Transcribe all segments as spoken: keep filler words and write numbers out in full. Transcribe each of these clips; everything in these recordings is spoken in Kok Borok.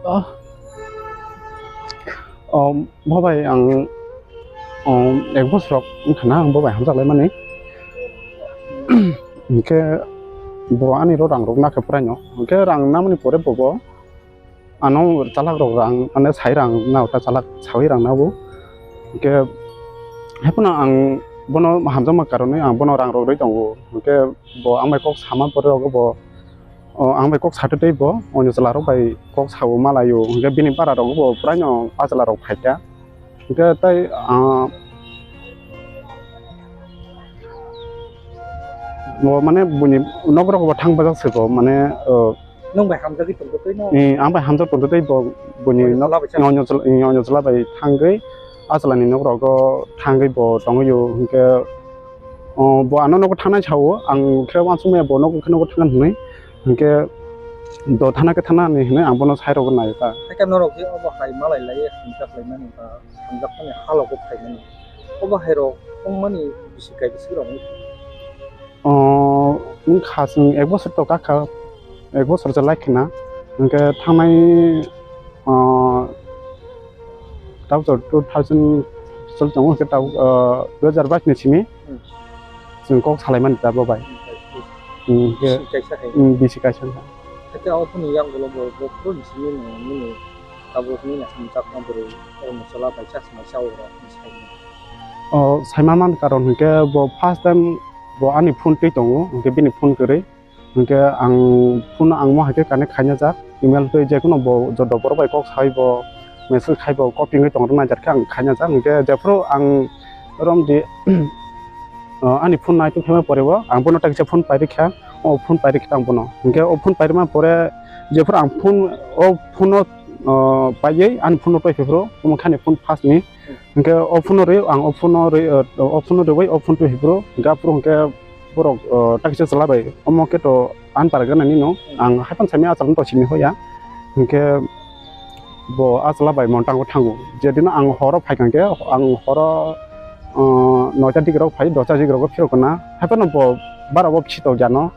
Oh, oh, bo bai ang, oh, ek bosor wngkha na ang bo bai hamjak laimani. Hwnkhe bo ani ro rang rok nakhe puraino. Hwnkhe rang namani pore bo, bo ano chalak rok rang, ano sai rang na, ta chalak sawi rang na bo. Hwnkhe haiphano ang bono hamjakma karonwi ang bono rang rok rwi tongo. Hwnkhe bo ang bai kok sama pore rogo bo, o, ang bai kok sate tei bo, onyo chwla rok bai kok sao malaio, hwnkhe bini bara rok bo puraino a chwla rok phaikha. Hwnkhe tei, ah, bo mane buini nok rok bo thang bajak se bo, mane, o, Nwng bai hamjagwi tongtwi no? Eh, ang bai hamjak tongtwi tei bo, buini nok, onyo chwla bai chang? Eh, onyo chwla, eh, onyo chwla bai thangwi a chwla ni nok rogo thangwi bo tongwi o, hwnkhe, o, bo ano nogo thangnai sao, ang khe uansukmaya bo nogo khe nogo thangna hwnwi, hwnkhe do thana khe thana ni hwnwi ang bono sai rogwi naikha. Hakhe norok je obo hai malai lai hamjak laimani ba hamjakmani halogo phaimani, obo hai rok wngmani bisi kaisa rok wngkha. O, wngkha chwng ek bosor to kakha, ek bosor se lai khna, hwnkhe thangnai, o, Tabuk two thousand choli tongo, hwnkhe tabuk, ah, dui hajar bais ni simi Hmm. chwng kok salaimani tabuk bai. Hmm, Hmm, hwnkhe, bisi kaisa hai. Hmm, bisi kaisa wngkha. Hwnkhe aboni yang ulo bo, bo phuru ni simi nini tabuk nini hamjakma bwrwi o mosola bai chasma sao rok ni saimano. O, saima man karon hwnkhe bo first time bo ani phone twi tongo, hwnkhe bini phone kwrwi. Hwnkhe ang phone ang mo hai khe connect khaina jak, email tei jekhuno bo joto borok bai kok sai bo message khai bo copy wngwi tong rwna jar khe ang khaina jak. Hwnkhe jephuru ang romdi, o, ani phone nai tong khe pore bo ang bono ta kisa phone pai rikha, o phone pai rikha ang bono. Hwnkhe o phone pai rima pore jephuru ang phone, o phone no, o, paiwi ani phone no twi phuru omo khani phone first ni. Hwnkhe o phone no rwi, ang o phone no rwi, o, o phone no rwi, o phone twi phuru, hwnkhe aphuru hwnkhe borok, o, takisa chwla bai, omo khe to ang para gana nino, ang haiphano saimaya achalo to simi hoya. Hwnkhe bo achalo bai montango thango. Jedino ang horo phaikha hwnkhe, ang horo, o, noita digrok phai, dosta digrok phirok kana. Haiphano bo bara bo bisi to jano.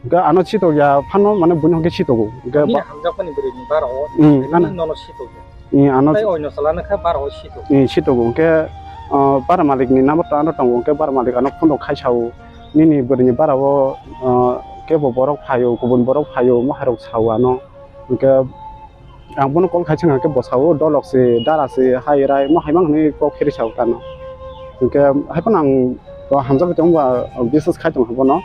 Hwnkhe ano sitokya phano, mane, buino hwnkhe sitogo. Hwnkhe nini ba- hamjakmani bwrwini bara o, Hmm, nini ano nono sitokya. Hmm, ano Tei oino chwla nokha bara o sitogo. Hmm, sitogo. Hwnkhe, ah, bara malikni number to ano tongo, hwnkhe bara malik ano phone rok khai sao, "Nini bwrwini bara o, ah, kebo borok phaio, kubun borok phaio," omo hai rok sao ano. Hwnkhe, Ang bono call khai se hwnkhe bo sao, "Dolok se, dara se, hai rai, mo hai mang," hwnwi kok phiri sao tamo. Hwnkhe hai phano ang bo hamjagwi tongo, ba biswas khai tongo bono.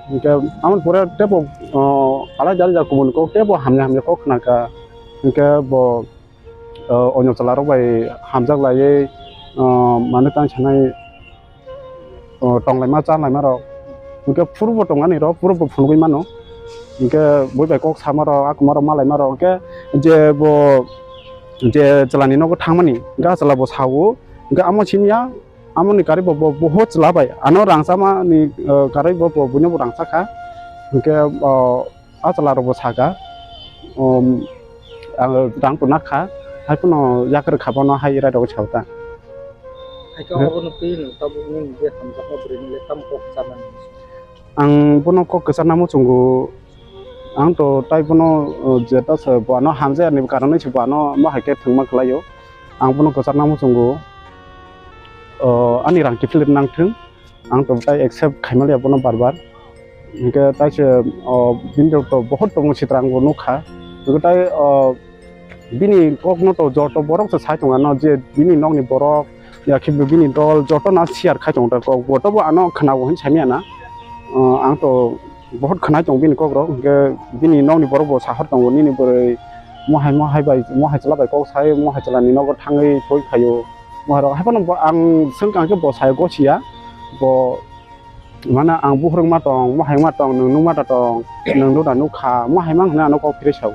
Hwnkhe amo pore teibo, o, alai jali jak kubun kok teibo hamya hamya kok khna kha. Hwnkhe bo, o, onyo chwla rok bai hamjak laiwi, o, mane tang sanai, o, tonglaima chalaima rok. Hwnkhe phuru bo tongani rok, phuru bo phunugwi mano. Hwnkhe bui bai kok sama rok, akuma rok malaima rok. Hwnkhe je bo, je chwla ni nogo thangmani, hwnkhe a chwla bo sao. Hwnkhe amo simya, amoni karwi bo, bo, bo ho chwla bai. Ano rangchama ni, o, karwi bo, bo, buino bo rangchakha. Hwnkhe, o, A chwla rok bo saka, um, ang rang to nakha, hai phano yakrwi kha bono hai rai rok sao ta. Hai khe obono twi nwng tabuk nini je hamjakma bwrwini le tamo kok chamani? Ang bono kok kwcharna muchungo, ang to tai bono, uh, jeta se bo ano hamjakya ni karon se bo ano mo hai khe thwngma khlaio. Ang bono kwcharna muchungo, uh, ani rang kiphilwi nang thwng. Ang to tai accept khaimaliya bono bar bar. Hwnkhe tai se, o, bini rok to bohot tongo sitra ang bo nukha. Hwnkhe tai, o, bini kokno to joto borok se sai tongo ano je bini nokni borok, ya khe bini dol joto no share khai tongo ta kok. Bo to bo ano khwnao hwn saimaya na. O, ang to bohot khwnai tongo bini kok rok. Hwnkhe bini nokni borok bo sahor tongo nini bwrwi mohai mohai bai, mohai chwla bai kok sai, mohai chwla ni nogo thangwi thoi phaio. Mohai rok hai phano bo ang swngkha khe bo sai gosiya. Bo Mane ang buhrung ma tong, mohai ma tong, nwng nukma da tong, nwng nukda nukha, mohai ma hwnwi ano kok phiri sao.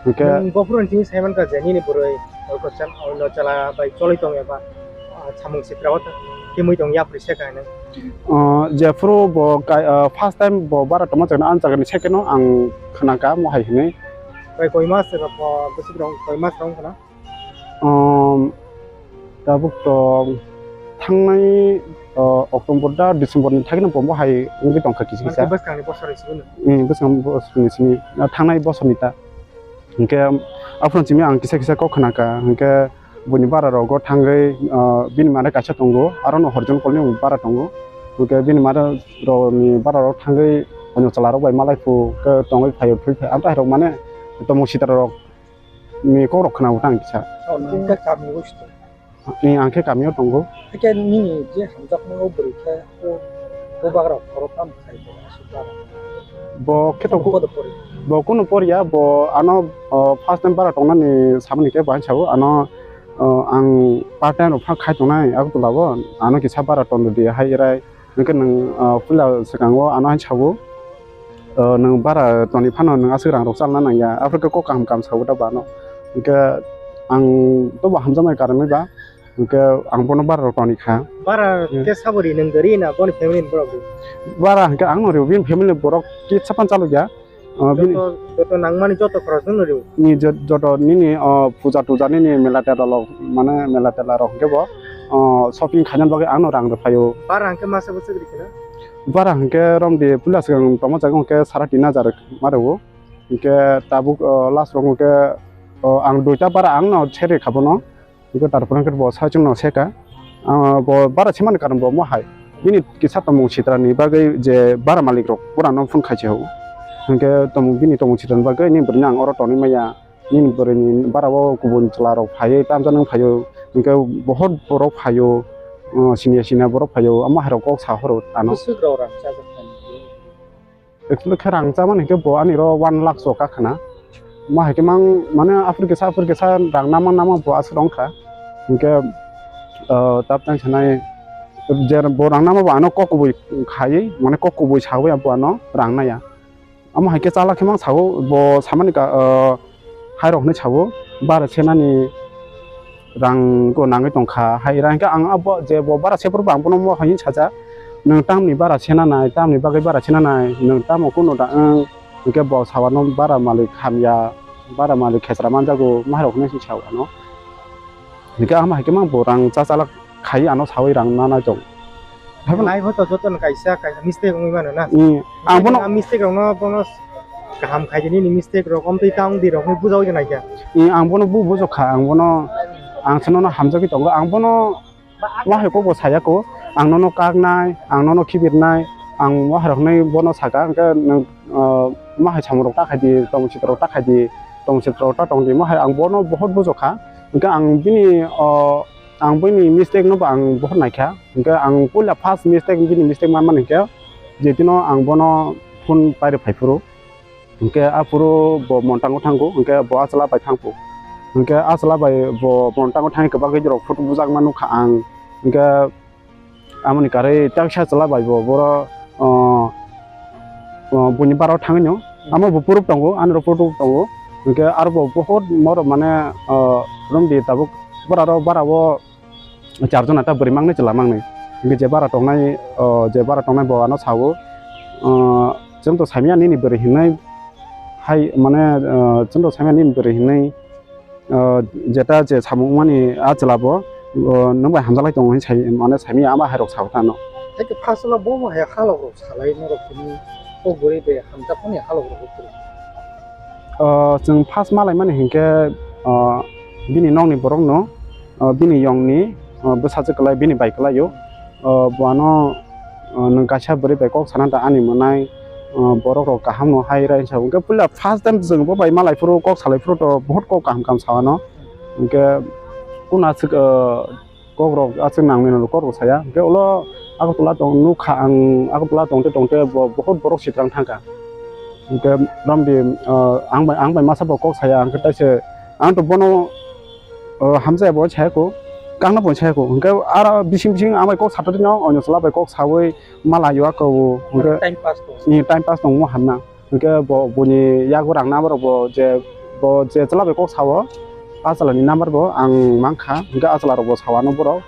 Hwnkhe nwng bophuru ni simi sai mankha je nini bwrwi oino chwla bai cholwi tong eba, ah, samung sitra o kimui tong yapri se kainwi. Ah, jephuru bo kai, ah, first time bo bara tongma chwngno ang jagani second o ang khwnakha mohai hwnwi. Bai koi mas eba bo bwswk rok koi mas rok wngkha na? Um, tabuk to thangnai, uh, October da December ni thagino bo hai wngwi tongkha kisa kisa. Bwskangni bosor ni simi. Hmm, bwskang bosor ni simi. Uh, thangnai bosor ni ta. Hwnkhe aphuru simi ang kisa kisa kok khna kha, hwnkhe buini bara rogo thangwi, ah, bini mare kaisa tongo, aro no horjon kolni bara tongo. Hwnkhe bini mare rokni bara rok thangwi onyo chwla rok bai malai phu khe tongwi phaio, thwi phai. Amtwi hai rok mane tomung sitra rok ni kok rok khna tang kisa. Oh, nang khe kami o sito. Ni ang khe kami o tongo. Hake nini je hamjakma o bwrwi khe o, o bagra khoro tam khai bo aswk bagra. Bo khe to Kono podo pori. Bo kunu por ya, bo ano, o, first time bara tongnani samani khe bo hai sao, ano, o, ang part time rok phak khai tongnai Agartala o, ano kisa bara ton di hai rai. Hwnkhe nwng, ah, puila swkango ano hai sao, ah, nwng bara toni phano nwng aswk rang rok chalna nangya, aphuru khe kok kaham kaham sao da ba ano. Hwnkhe ang tobo hamjakmani karon bai ba, hwnkhe ang bono bara rok toni kha. Bara Hmm. khe sabo ri nwng ri na boni family ni borok ri? Bara hwnkhe ang no rio, bini family ni borok kisa phano chalokya. Ah, bini Joto, joto nangmani joto khorokno rw. Ni jo-, joto nini, ah, puja tuja nini mela tela rok, mane mela tela rok hwnkhe bo, ah, shopping khaina bagwi ano rang rw phaio. Bara hwnkhe masa bwswk rikhe na? Bara hwnkhe romdi puila swkang tongma jaga hwnkhe sara tin hajar ma rwo. Hwnkhe tabuk, ah, last rok hwnkhe, ah, ang duita bara ang no seri kha bono. Iko tarpore hwnkhe bo saichung no seka. Ah, bo bara semani karon bo mo hai. Bini kisa tomung sitra ni bagwi je bara malik rok pura no phone khai se ho. Hwnkhe tomung bini tomung sitra ni bagwi ni bwrwi no ang oro tonwi maya. Nini bwrwi ni bara o kubun chwla rok phaiwi tamjani phaio. Hwnkhe bohor borok phaio. Ah, siniya siniya borok phaio. Amo hai rok kok sa horo ano. Bwswk rok rang chajak nai. Actually khe rang chamani hwnkhe bo ani ro one lakh so kakhna. Ma hai khe mang mane aphuru kisa aphuru kisa rang nama nama bo aswk rong kha. Hwnkhe, ah, tap tang sanai je bo rang nama bo ano kok kubui khaiwi mane kok kubui sawi bo ano rang naya. Amo hai khe chala khe mang sao bo samani ka, ah, hai rok hinwi sao bara senani rang go nangwi tongkha. Hai rang khe ang abo je bo bara se phuru bo ang bono mo hai hinwi sacha, "Nwng tamni bara sena nai, tamni bagwi bara sena nai, nwng tamo kunu da wng?" Hwnkhe bo sawano bara malik hamya, bara malik khesra manjago, maharok hinwi sao ano. Hwnkhe ang hai khe mang bo rang cha chalak khai ano sawi rang nanai tong. Nai bo to joto no kaisa, kaisa mistake wngwi mano na. Hmm, ang bono Ang mistake rok no, bono kaham khai di nini mistake rok, omtwi ta wng di rok hinwi bujawi rwnai khe. Hmm, ang bono bu bujokha, ang bono, ang se nono hamjagwi tongo, ang bono wahai kok bo saya ko, ang nono kaknai, ang nono khibirnai, ang wahai rok hinwi bono saka, hwnkhe nwng, ah, wahai samung rok ta khai di, tongsi rok ta khai di, tongsi rok ta tong di, wahai ang bono bohot bujokha, hwnkhe ang bini, ah, Ang buini mistake no bo ang bohor naikha, hwnkhe ang puila first mistake, bini mistake manmani hwnkhe, je dino ang bono phone pairwi phaiphuru, hwnkhe aphuru bo Montango thango, hwnkhe bo achwla bai thangphu, hwnkhe achwla bai bo Montango thangwi kwbangwi rok photo bujakma nukha ang, hwnkhe amoni karwi taksa chwla bai bo boro, ah, ah, buini bara o thangwi no, amo bo proof tongo, ani rok photo tongo, hwnkhe aro bo bohor morok mane, ah, romdi tabuk bara rok bara o. Charjon ata bwrwi mangnai chwla mangnai. Hwnkhe je bara tongnai, o, je bara tongnai bo ano sao, o, chwng to saimya nini bwrwi hinwi hai mane, o, chwng to saimya nini bwrwi hinwi, o, jeta je samung mani a chwla bo, o, nwng bai hamjaklai tongo hinwi sai mane saimya ama hai rok sao ta ano. Hai khe first o bo hai halok rok salai norok hinwi o bwrwi bai hamjakmani halok rok kwrwi. O, chwng first malaimani hinkhe, o, bini nokni borokno, o, bini yongni, o, bwsajwk kwlai, bini bai kwlaio. O, bo ano, o, nwng kaisa bwrwi bai kok sana da ani mwnai, o, borok rok kaham no hai rai sa. Hinkhe puila first time chwng bo bai malaiphuru kok salaiphuru to bohot kok kaham kaham sa ano. Hinkhe kuna aswk, o, kok rok aswk nangmani rok kok rok saya. Hinkhe ulo Agartala tong nukha ang, Agartala tongte tongte bo bohot borok sitrang thangkha. Hinkhe romdi, ah, ang bai, ang bai masa bo kok saya, hinkhe taise ang to bono, ah, hamjaya bo saya ko, kakna bo saya ko. Hinkhe aro bising bising ang bai kok sato dino, onyo chwla bai kok sawi mala yo ako, hinkhe Time pass to. Ni time pass tongmo hamna. Hwnkhe bo, boni yago rang number rok bo je, bo je chwla bai kok sao, a chwla ni number bo ang mankha, hwnkhe a chwla rok bo sao ano borok.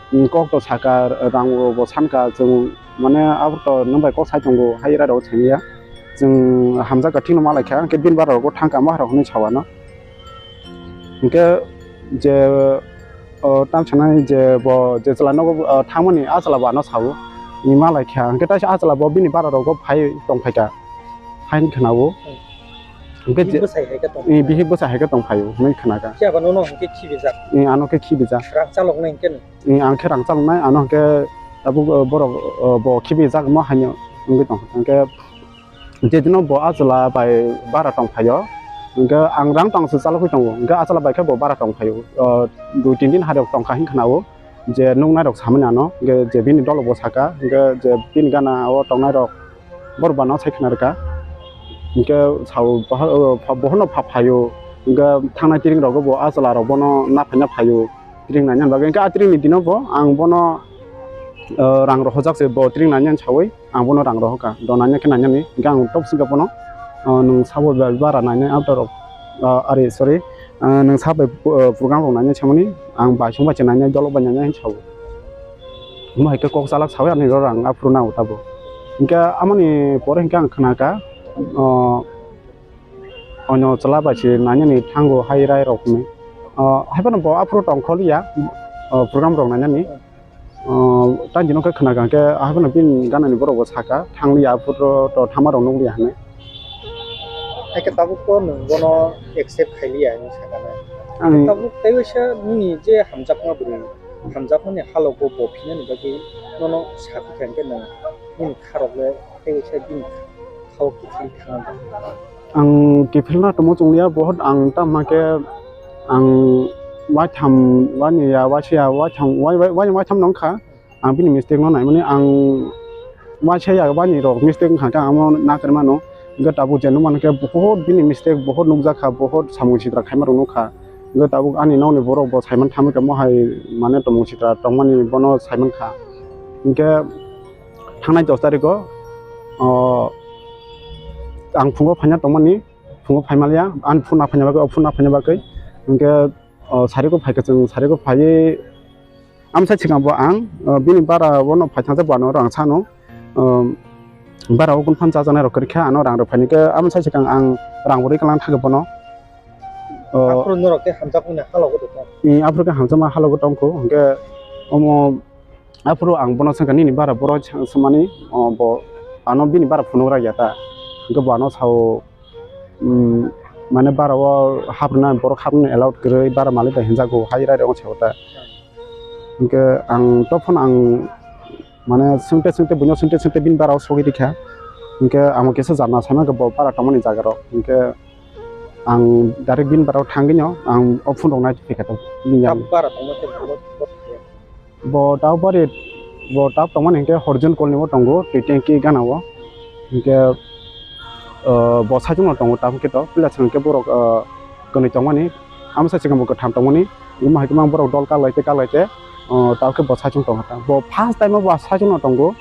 Kok to saka, rang rok bo sankha, chwng mane abo to nwng bai kok sai tongo, hai ira rok saniya. Chwng hamjakha thikno malaikha, hwnkhe bini bara rok bo thangkha, ma rok hinwi sao ano. Hwnkhe je, o, tam sanai je bo je chwla nogo, o, thangmani a chwla bo ano sao, ni malaikha. Hwnkhe taisa a chwla bo bini bara rogo phai tongphaikha, haini khwnao. Hingke je- Bwsai hai khe tong. Eh, bihik bwsai hai khe tong phaio, hinwi khna kha. Khe abo nono hingke khibijak. Eh, ano khe khibijak. Rang chaloknai hingke no. Eh, ang khe rang chaloknai, ano hingke tabuk, eh, borok, eh, bo khibijak mo haino wngwi tong kha. Hingke je dino bo achwla bai bara tong phaio, hingke ang rang tong se chalogwi tongo, hingke achwla bai khe bo bara tong phaio. Eh, dui tin din harok tong kha hing khna o. Je nuknairok samani ano, hingke je bini dolo bo saka, hingke je bini gana o tongnairok borok bana sai khna rwkha. Hingke sao boha-, o, pha-, bohono pha phaio, hingke thangnai tring rogo bo achwla rok bono naphai naphai o, tring naina bagwi. Hingke a tring ni dino bo ang bono, o, rang rohorjak se bo tring naina saui. Ang bono rang rohorkha, do naina khe nainani, hingke ang tok singkha bono, o, nwng sabo bai bara nainai after of, o, ari, sorry, o, nwng sabo bai, o, program rok nainai samani, ang bai song bai se nainai, dolok bai nainai hinwi sao. Omo hai khe kok chalak saui ani rang aphuru nao tabo. Hingke amoni pore hingke ang khna kha, o, onyo chwla bai se nainani thango hai rai rok hinwi. O, hai phano bo aphuru tong kholiya, o, program rok nainani. O, tang jino khe khna kha khe, ah, haphano bini ganani borok bo saka, "Thang liya, aphuru to thama rok nuk liya," hinwi. Hai khe tabuk to nwng bono accept khai liya hinwi saka na. Ang tabuk tei waisa nini je hamjakma bwrwi, hamjakmani halogo bo phinani bagwi nono sapi kha hingke nwng nini kharok le tei waisa bini khao kiphil thangna. Ang kiphilna tongmo chwng liya, bohot ang tamo khe ang waitham, wani ya, waisa ya, waitham, wai-, wai-, wai-, waitham nong kha. Ang bini mistake no naimani, ang waisa ya, wani rok mistake wngkha khe ang amo nakarmano. Hingke tabuk je nukmano khe bohot bini mistake, bohot nukjak kha, bohot samung sitra khaima rok nukha. Hingke tabuk ani nokni borok bo saiman thamwi khe mohai mane tongmung sitra tongmani bono saiman kha. Hingke thangnai dos tariko, o, ang phungo phaina tongmani, phungo phaimaliya, ani phone naphaina bagwi, o phone naphaina bagwi, hingke, o, sariko phaikha chwng, sariko phaiwi, amsa sikang bo ang, o, bini bara bono phaithangsa bo ano rang sano, o, bara o kun phan chajaknai rok kwrwikha, ano rang rok phaini khe, amsa sikang ang rang bo rwi kalang thangkhe bono, o, aphuru norok khe hamjakmani halogo tongkha. Aphuru khe hamjakma halogo tongkho, hingke omo, aphuru ang bono swngkha, "Nini bara boro swng-, swngmani, o, bo ano bini bara phunuk rak ya ta?" Hingke bo ano sao, um, mane bara o haprwnai, borok haprwnai allowed kwrwi, bara malik bai hinjago, hai rai rok sao ta. Hingke ang to phano ang mane swngte swngte buino swngte swngte bini bara o sogwi rikha. Hingke ang kisa jarna saimang khe bo bara tongmani jaga rok. Hingke ang direct bini bara o thangwi no ang o phone rok nai phikha to. Bini yang. Tabuk bara tongma khe bo, bo, bo. Bo tabuk bari, bo tabuk tongmani hingke Horizon Colony o tongo, twi tanki gana o. Hingke, o, bo saichung no tongo tabuk khe to, pila swng khe borok, o, kwnwi tongmani, amo sai swkang bo kwtham tongmani, imo hai khe mang borok dol kak lai te, kak lai te, o, tabuk khe bo saichung tongkha ta. Bo first time o bo saichung no tongo,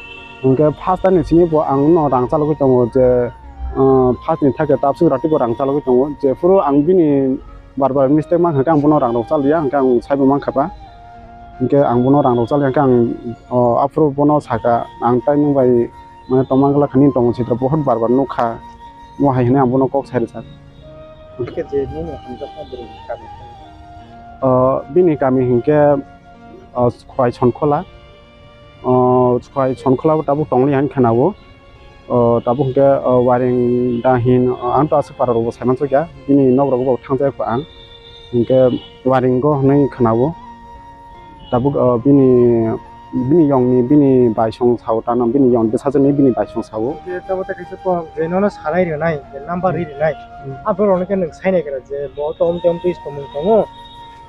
hingke first time ni simi bo ang no rang chalogwi tongo je, o, first ni thake tabuk swk rati bo rang chalogwi tongo, jephuru ang bini bar bar mistake mankha khe ang bono rang rok chaliya, hingke ang saibo mankha pa. Hingke ang bono rang rok chaliya, hingke ang, o, aphuru bono saka, "Ang tai nwng bai, mane, tongma glak kha, nini tongmung sitra bohot bar bar nukha," mo hai hinui ang bono kok sai rwchar. Hingke je nini hamjakma bwrwi ni kami? O, bini kami hingke, o, Khwai Sonkhola. O, Khwai Sonkhola bo tabuk tongli han khana o. O, tabuk hingke, o, waring da hin, o, ang to aswk para rok bo sai mansukya, bini nok rok bo thangjak kho ang, hingke waring go hinui khana o. Tabuk, o, bini, bini yong ni, bini bai song sao tano, bini yong bwsajwk ni bini bai song sao. Je tabo te kaisa kok je nono salai rwnai, je number ri rwnai. Hmm. Aphuru rok no khe nwng sai nai khe je bo tom tom twi tongmung tongo.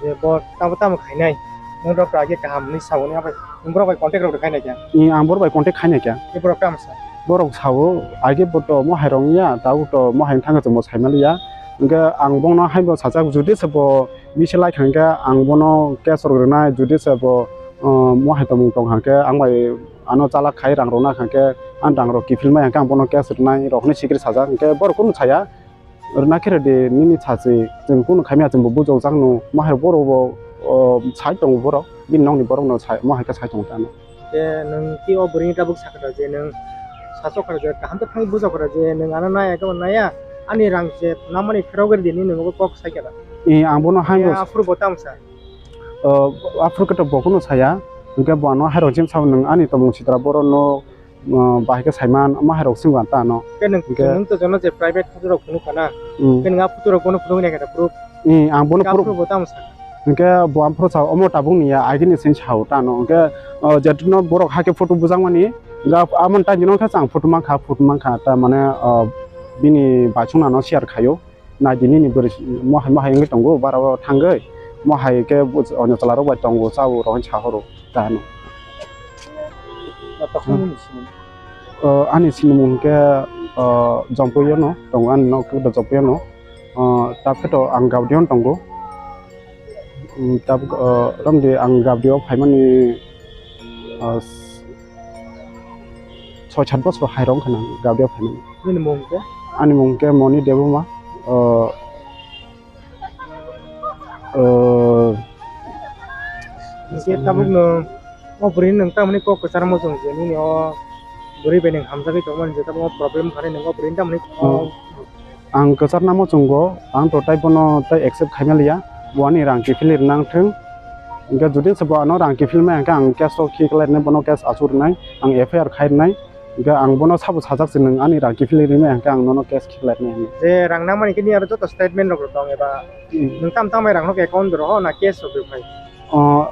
Je bo tamo tamo khainai, nwng rok age kaham hinui sao ni, abai nwng borok bai contact rok khainai khe? Ni ang borok bai contact khainai khe. Ni borok tamo sa? Borok sao, age bo to mohai rok ya, tabuk to mohai thangkhe chwngbo saimaliya. Hingke ang bono hai bo sajak, judi se bo bisi lai kha hingke ang bono case rok rwnai, judi se bo, o, mohai tongmung tong kha hingke ang bai ano chalak khai rang rok na kha hingke ang rang rok kiphil mai hingke ang bono case rwnai rok hinui sikiri sajak, hingke borok kunu saya. Rwna khe rwdi nini sachi, chwng kunu khaimya chwngbo bujokjakno, ma hai borokbo, o, sai tongo borok, bini nokni borokno sai, ma hai khe sai tongo tamo. Je nwng tei o bwrwini tabuk sakha da je nwng sachok kha da je kaham khe thangwi bujok kha da je nwng ano naya khe bo naya, ani rang je namani pherok rwdi hinwi nwng bo kok sai kha da. E, ang bono hai bo aphuru bo tamo sa? O, aphuru khe to bo kunu saya, hwnkhe bo ano hai rok jemsa nwng ani tongmung sitra borokno, ah, bahai khe saiman ma hai rok swngkha ta ano. Khe nwng, Hwnkhe nwng to jono je private photo rok phunuk kana. Hmm. Khe nwng a photo rok bono phunuk nai khe proof. Hmm, ang bono Ka proof. Proof bo tamo sa. Hwnkhe bo ang phuru sa omo tabuk ni ya agini sini sa o ta ano. Hwnkhe, ah, jetuno borok hakhe photo bujak mani, ga amon ta jino khe ang photo mankha, photo mankha ta mane, ah, bini bachung ano share khaio. Nai di nini bwrwi mohai mohai wngwi tongo, bara o thangwi mohai khe bu-, onyo chwla rok bai tongo, cha o rok sa horo ta ano. Takhuk nini sinimung? O, ani sinimung hwnkhe, o, Jompui o no tongo, ani nok khe Jompui o no. O, ta khe to ang Gaudiya o tongo. Um, ta, o, romdi ang Gaudiya o phaimani, o, soi sat bosor hai rok wngkha nang Gaudiya phaimani. Nini mung khe? Ani mung khe Moni Debbarma. O, o, Hwnkhe tabuk nwng o bwrwini nwng tamoni kok kwchar muchung je nini o bwrwi bai nwng hamjagwi tongmani je tabuk o problem khanai nwng o bwrwini tamoni o. Ang kwcharna muchungo, ang to tai bono tai accept khaimaliya, bo ani rang kiphilwi rwnang thung. Hwnkhe jodi se bo ano rang kiphilmaya hwnkhe ang case o khiklai rwnai, bono case achuk rwnai, ang F I R khai rwnai. Hwnkhe ang bono sabo sajak se, nwng ani rang kiphilwi rwmaya hwnkhe ang nono case khiklai rwnai hinwi. Je rang nangmani khe nini aro joto statement rok tong eba Hmm. nwng tam tamai rang rok account rok na case rok phai? O,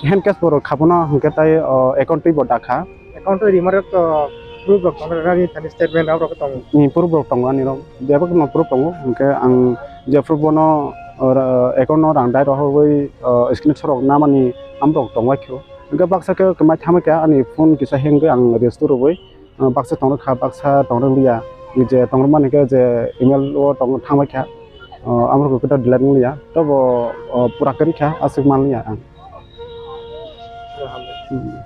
hand cash borok khabono hwnkhe tai, o, account twi bo dakha. Account twi rima rok to proof rok tongo, rani thani statement rok tongo. Ni proof rok tongo ani rok. Bebak no proof tongo. Hwnkhe ang je proof bono, o, ra-, account no rang dai rohorwi, o, screenshot rok namani amrok tongwai kho. Hwnkhe baksa khe kwmai thamwi kha ani phone kisa hengwi ang restore rwwi. Ah, baksa tongrok kha, baksa tongrok liya. Je tongrok mani khe je email o tong thangbai kha. Ah, amrok khe delete wng liya. Tobo, ah, pura kwrwi kha, aswk man liya ang. Hmm.